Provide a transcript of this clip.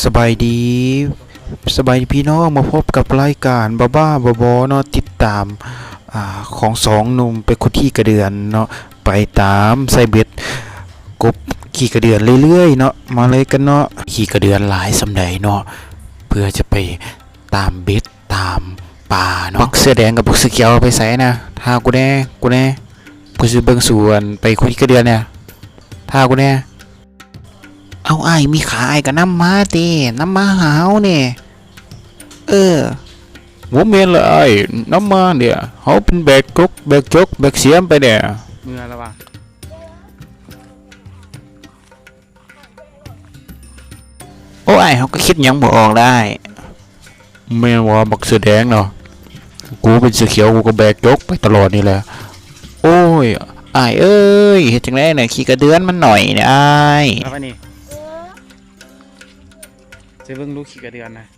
ສະບາຍດີ ສະບາຍດີພີ່ນ້ອງ ມາພົບກັບລາຍການບ້າໆ ບໍໆເນາະ ຕິດຕາມ ອາ ຂອງສອງໜຸ່ມໄປຂຸດຂີ້ກະເດືອນເນາະ ໄປຕາມໃສ່ເບັດກົບຂີ້ກະເດືອນເລື້ອຍໆເນາະ ມາເລີຍກັນເນາະ ຂີ້ກະເດືອນຫຼາຍສ່ຳໃດເນາະ ເພື່ອຈະໄປຕາມເບັດຕາມປາເນາະ ບັກເສື້ອແດງກັບບັກເສື້ອຂຽວໄປໃສນະ ຖ້າກູແດ່ ກູແດ່ ກູຊິເບິ່ງສວນ ໄປຂຸດຂີ້ກະເດືອນແດ່ ຖ້າກູແດ່. ເອົາ ອ້າຍມີຂາ ອ້າຍກໍນຳມາຕິ ນຳມາຫາເຮົາແດ່ ເອີ ບໍ່ແມ່ນລະອ້າຍ ນຳມາແດ່ ເຮົາເປັນແບກຈົກ ແບກຈົກ ແບກສຽມໄປແດ່ ເມື່ອລະວະ ໂອ້ ອ້າຍ ເຮົາກໍຄິດຫຍັງບໍ່ອອກລະອ້າຍ. ແມ່ນວ່າບັກເສື້ອແດງເນາະ ກູເປັນເສື້ອຂຽວ ກູກໍແບກຈົກໄປຕະຫຼອດນີ້ແຫຼະ ໂອ້ຍ ອ້າຍເອີຍ ເຮັດຈັ່ງໃດນະ ຂີ້ກະເດືອນມັນໜ້ອຍນະອ້າຍ ເອົາໄປນີ້ ຊິເບິ່ງລູກຂີ້ກະເດືອນນະ.